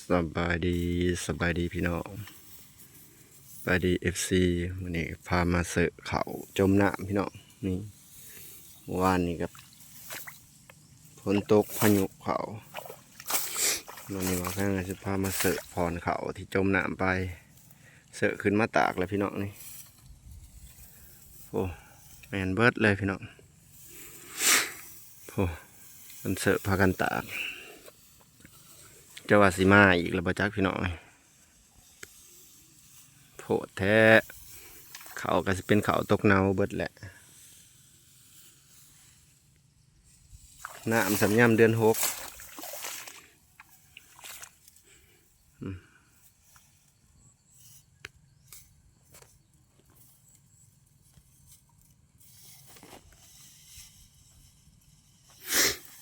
ສະບາຍດີ ສະບາຍດີພີ່ນ້ອງ ສະບາຍດີເອັຟຊີ. ມື້ນີ້ພາມາເສີ້ເຂົ້າຈົມນ້ຳພີ່ນ້ອງ. ນີ້ ເມື່ອວານນີ້ກໍຝົນຕົກພາຍຸເຂົ້າ, ມື້ນີ້ວ່າກຳລັງຊິພາມາເສີ້ຜ່ອນເຂົ້າທີ່ຈົມນ້ຳໄປ. ເສີ້ຂຶ້ນມາຕາກແລ້ວພີ່ນ້ອງນີ້. ໂອ້ ແມ່ນເບິດເລີຍພີ່ນ້ອງ. ໂອ້ ມັນເສີ້ພາກັນຕາກ. ຈະວ່າຊິມາອີກແລ້ວບໍ່ຈັກພີ່ນ້ອງເອີຍ. ໂພດແທ້ ເຂົ້າກໍຊິເປັນເຂົ້າຕົກເນົ່າເບິດແຫຼະ. ນ້ຳສ່ຳຍາມເດືອນຫົກ.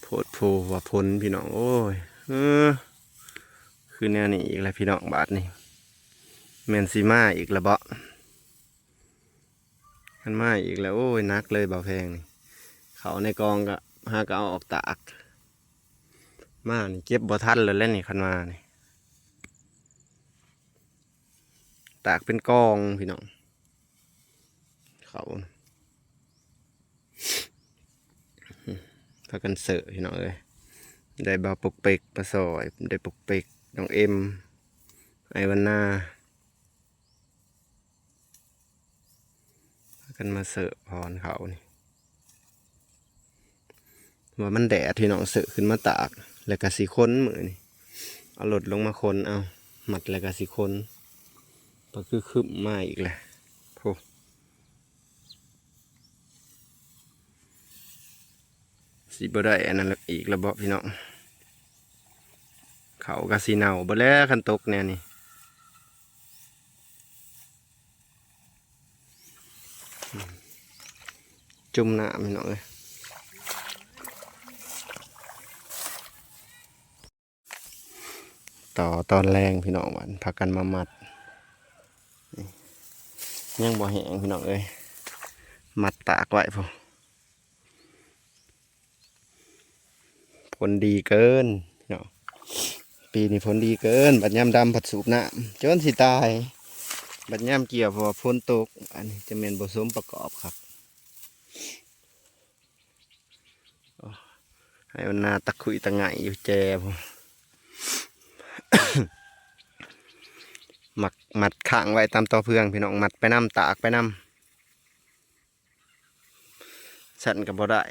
ໂພດໂພວ່າຝົນພີ່ນ້ອງເອີຍ. ເອີ ຄືແນວນີ້ອີກແລ້ວພີ່ນ້ອງ ບາດນີ້ແມ່ນຊິມາອີກແລ້ວເບາະ. ຄັນມາອີກແລ້ວ ໂອ້ຍ ໜັກເລີຍບ່າວແພງນີ້. ເຂົ້າໃນກອງກໍຫາກໍເອົາອອກຕາກ. ມານີ້ເກັບບໍ່ທັນແລ້ວແຫຼະນີ້ ຄັນມານີ້ ຕາກເປັນກອງພີ່ນ້ອງ. ເຂົ້າ ພາກັນເສີ້ພີ່ນ້ອງເອີຍ. ໄດ້ບ່າວປົກເປັກມາຊ່ອຍ, ໄດ້ປົກເປັກ, ນ້ອງເອັມ, ອ້າຍວັນນາ ພາກັນມາເສີ້ຜ່ອນເຂົ້ານີ້. ວ່າມັນແດດພີ່ນ້ອງ, ເສີ້ຂຶ້ນມາຕາກ ແລ້ວກໍຊິຂົນ. ມື້ນີ້ເອົາລົດລົງມາຂົນເອົາ, ມັດແລ້ວກໍຊິຂົນ. ກໍຄືຄຶ້ມມາອີກແຫຼະ ໂພ ຊິບໍ່ໄດ້ອັນນັ້ນອີກແລ້ວເບາະພີ່ນ້ອງ. ເຂົ້າກໍຊິເນົ່າເບິດແລ້ວ ຄັນຕົກແນວນີ້. ຈຸ່ມນ້ຳພີ່ນ້ອງເອີຍ. ຕໍ່ຕອນແລງພີ່ນ້ອງ ບາດພາກັນມາມັດ. ຍັງບໍ່ແຫ້ງພີ່ນ້ອງເອີຍ, ມັດຕາກໄວ້ພຸ້ນ. ຝົນດີເກີນເນາະ, ປີນີ້ຝົນດີເກີນ. ບັດຍາມດຳພັດສູບນ້ຳຈົນຊິຕາຍ, ບັດຍາມກ່ຽວເພາະວ່າຝົນຕົກ. ອັນນີ້ຈະແມ່ນບໍ່ສົມປະກອບຄັກ. ໂອ້ ໃຫ້ມັນໜ້າຕະຄຸຍຕະໄຫງຢູ່ແຈພຸ້ນ. ມັດ ມັດຄ້າງໄວ້ຕາມຕໍເຟືອງພີ່ນ້ອງ, ມັດໄປນຳ ຕາກໄປນຳ. ຊັ້ນກໍບໍ່ໄດ້.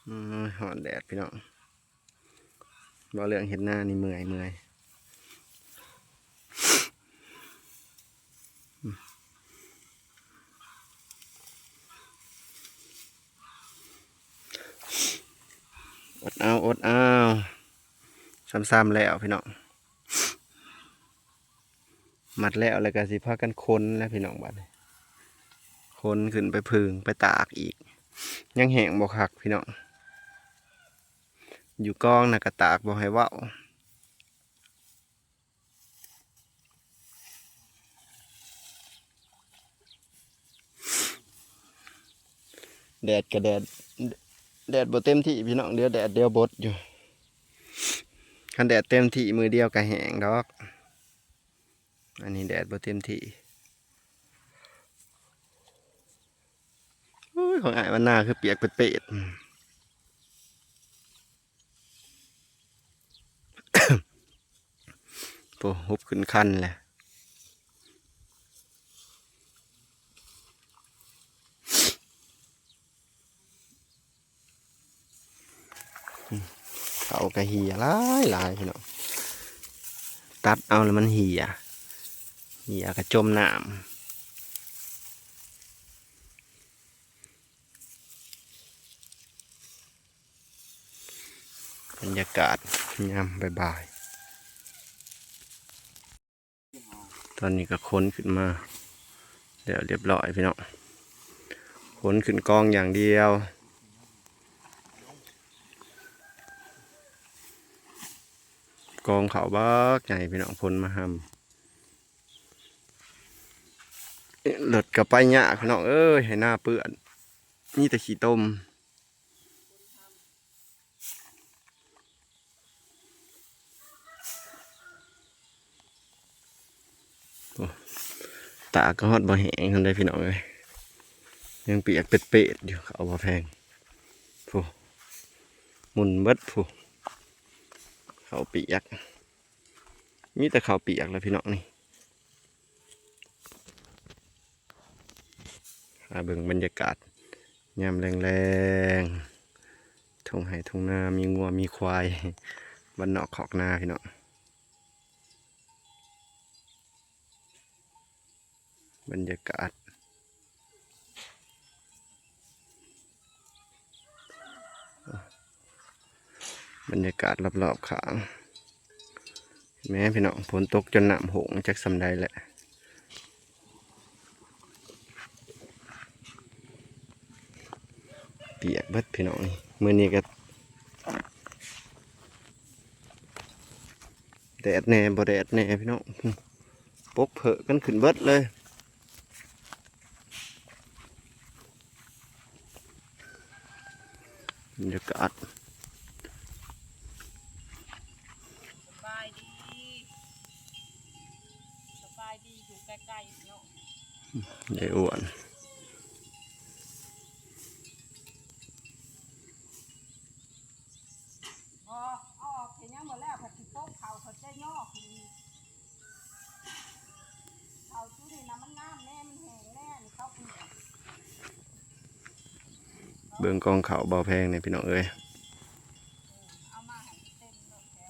ໂອ້ຍ ຮ້ອນແດດພີ່ນ້ອງ, ເວົ້າເລື່ອງເຮັດນານີ້ເມື່ອຍ ເມື່ອຍ. ອົດເອົາ ອົດເອົາ. ຊ້ຳໆແລ້ວພີ່ນ້ອງ. ມັດແລ້ວ ແລ້ວກໍຊິພາກັນຂົນແລ້ວພີ່ນ້ອງ. ບັດນີ້ຂົນຂຶ້ນໄປຜຶ່ງໄປຕາກອີກ, ຍັງແຫ້ງບໍ່ຄັກພີ່ນ້ອງ. ຢູ່ກອງນະກໍຕາກບໍ່ໃຫ້ເວົ້າ. ແດດກໍແດດ ແດດບໍ່ເຕັມທີ່ພີ່ນ້ອງ, ດຽວແດດດຽວບົດຢູ່. ຄັນແດດເຕັມທີ່ມື້ດຽວກໍແຫ້ງດອກ. ອັນນີ້ແດດບໍ່ເຕັມທີ່. ໂອ້ຍ ຂອງອ້າຍວັນນາຄືປຽກເປດໆ. ໂອ້ ຮຸບຂຶ້ນຄັນແຫຼະ. ເຂົາກໍເຫ່ຍຫຼາຍໆ ພີ່ນ້ອງ, ຕັດເອົາແລ້ວມັນເຫ່ຍ, ເຫ່ຍກໍຈົມນ້ຳ. ບັນຍາກາດຍາມບ່າຍໆ. ຕອນນີ້ກໍຂົນຂຶ້ນມາແລ້ວຮຽບຮ້ອຍພີ່ນ້ອງ, ຂົນຂຶ້ນກອງຢ່າງດຽວ. ກອງເຂົ້າບັກໃຫຍ່ພີ່ນ້ອງ, ຂົນມາຫຳ. ລົດກໍໄປຍາກພີ່ນ້ອງເອີຍ, ໄຮ່ນາເປື້ອນ ມີແຕ່ຂີ້ຕົມ. ຕາກໍຮອດບໍ່ແຫ້ງຫັ້ນເດ້ພີ່ນ້ອງເອີຍ ຍັງປຽກເປດໆຢູ່ ເຂົ້າບໍ່ແພງ ພຸ້ນ ໝຸ່ນເບິດພຸ້ນ ເຂົ້າປຽກ ມີແຕ່ເຂົ້າປຽກແຫຼະພີ່ນ້ອງນີ້. ພາເບິ່ງບັນຍາກາດຍາມແລງໆ ທົ່ງໄຮ່ທົ່ງນາ ມີງົວມີຄວາຍ ບ້ານນອກຄອກນາພີ່ນ້ອງ ບັນຍາກາດ ບັນຍາກາດລອບໆຂ້າງ ແມ່ນພີ່ນ້ອງ ຝົນຕົກຈົນນ້ຳໂຫງ ຈັກສ່ຳໃດແຫຼະ ປຽກເບິດພີ່ນ້ອງ ມື້ນີ້ກໍແດດແດ່ບໍ່ແດດແດ່ພີ່ນ້ອງ ປົກເພີກັນຂຶ້ນເບິດເລີຍ. ບັນຍາກາດ ສະບາຍດີ ສະບາຍດີ ຢູ່ໃກ້ໆເນາະ ຍາຍອ້ວນ ບໍ່ ເອົາອອກເຮັດຫຍັງບໍ່ແລ້ວ ພັດຊິປົກເຂົາ ເຂົາຈະຍໍຂຶ້ນອີກ ເຂົາຈຸນີ້ນະມັນງາມແນ່ ມັນແຫ້ງແນ່ ນີ້ເຂົາເປັນຫຍັງ ເບິ່ງກອງເຂົ້າເບົາແພງນີ້ພີ່ນ້ອງເອີຍ ເອີ ເອົາມາໃຫ້ເຕັມໂລດແຖວ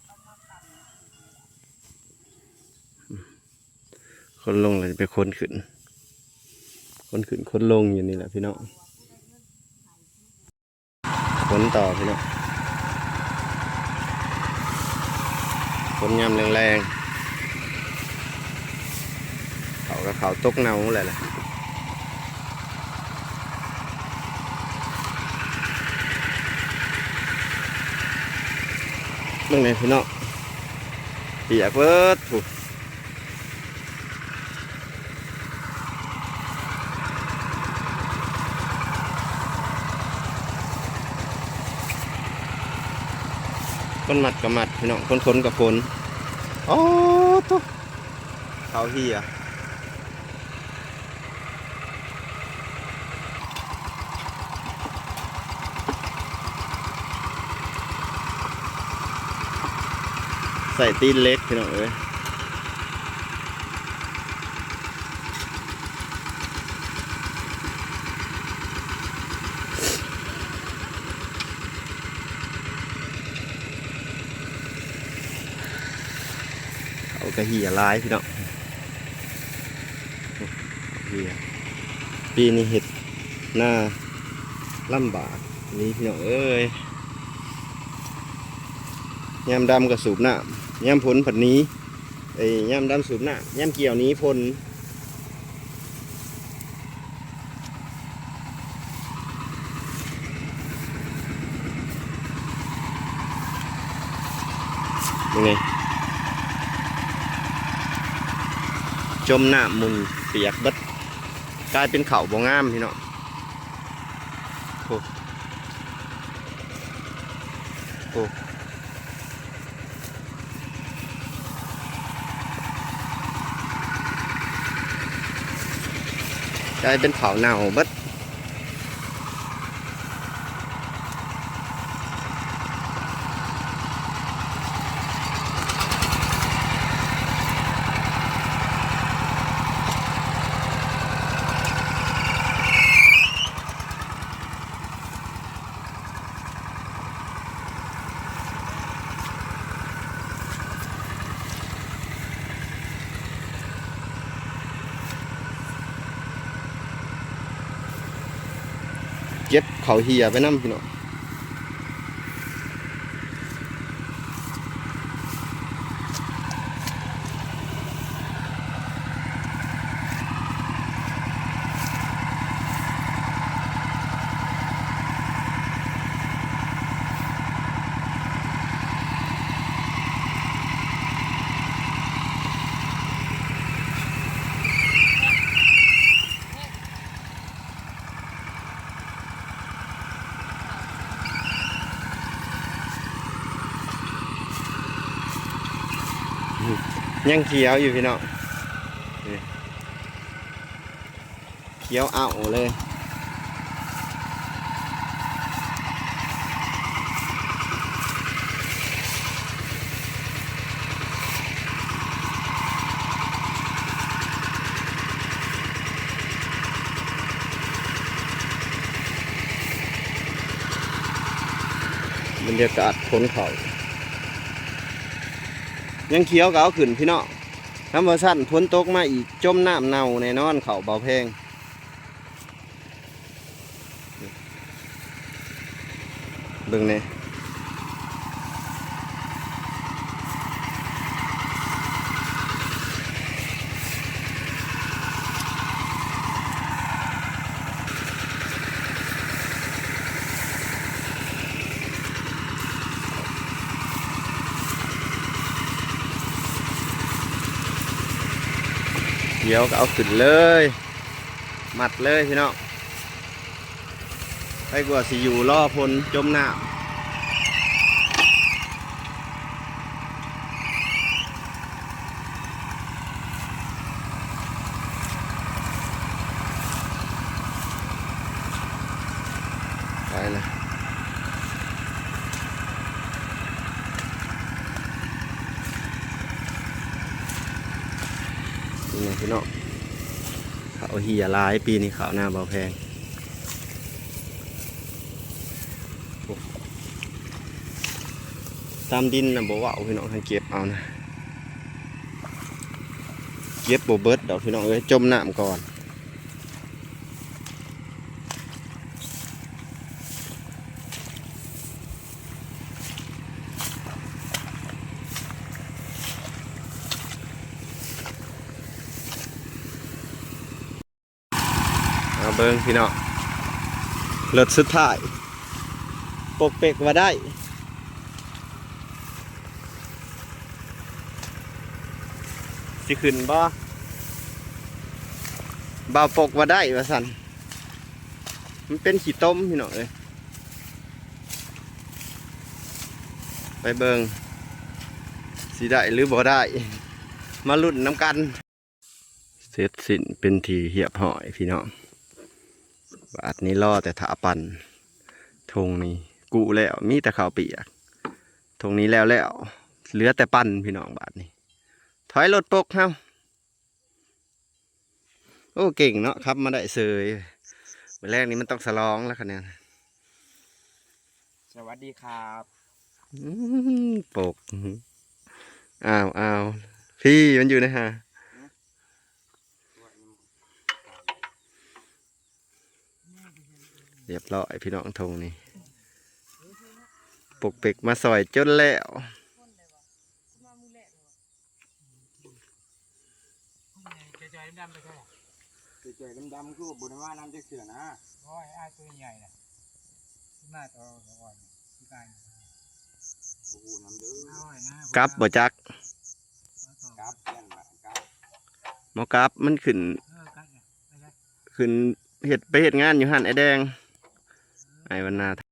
ເອົາມາປັ້ນ ຄົນລົງແລ້ວຈະໄປຄົນຂຶ້ນ ຄົນຂຶ້ນຄົນລົງຢູ່ນີ້ແຫຼະພີ່ນ້ອງ. ຝົນຕໍ່ພີ່ນ້ອງ ຝົນຍາມແລງໆ ເຂົ້າກໍເຂົ້າຕົກເນົ່າແລ້ວລະ ເບິ່ງແດ່ພີ່ນ້ອງ ປຽກເບິດພຸ້ນ. ຄົນມັດກໍມັດພີ່ນ້ອງ ຄົນຂົນກໍຂົນ ໂອ້ໂຕ ເຂົ້າເຫ່ຍ. ໃສ່ຕີນເຫຼັກພີ່ນ້ອງເອີຍ ເຂົາກະເຫ່ຍຫຼາຍພີ່ນ້ອງ. ເອີ ປີນີ້ເຮັດນາລຳບາກນີ້ພີ່ນ້ອງເອີຍ ຍາມດຳກໍສູບນ້ຳ ຍາມຝົນພັດໜີ ເອີຍ ຍາມດຳສູບນ້ຳ ຍາມກ່ຽວໜີຝົນ. ນີ້ ຈົມນ້ຳໝຸ່ນປຽກເບິດ ກາຍເປັນເຂົ້າບໍ່ງາມພີ່ນ້ອງ ໂອ້ ໂອ້. ກາຍເປັນເຂົ້າເນົ່າເບິດ ເກັບເຂົ້າເຫ່ຍໄປນຳພີ່ນ້ອງ. ຍັງຂຽວຢູ່ພີ່ນ້ອງ ຂຽວເອົາເລີຍ. ບັນຍາກາດຂົນເຂົ້າ ຍັງຂຽວກໍເອົາຂຶ້ນພີ່ນ້ອງ. ຄັນບໍ່ຊັ້ນຝົນຕົກມາອີກ ຈົມນ້ຳເນົ່າແນ່ນອນເຂົ້າເບົາແພງ. ເບິ່ງແດ່ ຂຽວກໍເອົາຂຶ້ນເລີຍ ມັດເລີຍພີ່ນ້ອງ. ໄປກວ່າຊິຢູ່ລໍຝົນຈົມນ້ຳ ໄປລະ. ນີ້ພີ່ນ້ອງ ເຂົ້າເຮ່ຍຫຼາຍ ປີນີ້ເຂົ້ານາເບົາແພງ. ຕາມດິນນະບໍ່ເວົ້າພີ່ນ້ອງ ຄັນເກັບເອົານະ ເກັບບໍ່ເບິດດອກພີ່ນ້ອງເອີຍ ຈົມນ້ຳກ່ອນ. ມາເບິ່ງພີ່ນ້ອງ ລົດສຸດທ້າຍ ປົກເປັກວ່າໄດ້ ຊິຂຶ້ນບໍ່? ບ່າວປົກວ່າໄດ້ວ່າຊັ້ນ ມັນເປັນຂີ້ຕົມພີ່ນ້ອງເອີຍ. ໄປເບິ່ງຊິໄດ້ຫຼືບໍ່ໄດ້ ມາລຸ້ນນຳກັນ. ເສັດສິ້ນເປັນທີ່ຮຽບຮ້ອຍພີ່ນ້ອງ ບາດນີ້ລໍແຕ່ຖ້າປັ່ນ. ທົ່ງນີ້ກຸແລ້ວ ມີແຕ່ເຂົ້າປຽກ. ທົ່ງນີ້ແລ້ວແລ້ວ ເຫຼືອແຕ່ປັ່ນພີ່ນ້ອງ ບາດນີ້ຖອຍລົດປົກເຮົາ. ໂອ້ ເກັ່ງເນາະ ຂັບມາໄດ້ເສີຍ. ມື້ແລງນີ້ມັນຕ້ອງສະຫຼອງແລ້ວຄະແນນ. ສະຫວັດດີຄັບ. ອືມ ປົກ ອ້າວ ອ້າວ ພີ້ ມັນຢູ່ໃນຫາ. ຮຽບຮ້ອຍພີ່ນ້ອງ ທົ່ງນີ້ ປົກເປັກມາຊ່ອຍຈົນແລ້ວ. ຈ່ອຍໆດຳໆໄປໃສລະ? ຈ່ອຍໆດຳໆຄືວ່າບໍ່ໄດ້ມານຳຈັກເທື່ອນະ. ໂອ້ຍ ອ້າຍຕົວໃຫຍ່ນະ ມາຕໍ່ກ່ອນຄືກັນ. ບໍ່ຮູ້ນຳເດີ. ມາໄວ້ນະ ກັບບໍ່ຈັກ. ກັບ ຢ້ານວ່າກັບ ບໍ່ກັບ ມັນຂຶ້ນ ເອີ ກັບນະ ໄປຊະ ຂຶ້ນເຮັດ ໄປເຮັດງານຢູ່ຮ້ານອ້າຍແດງ ອ້າຍວັນນາ.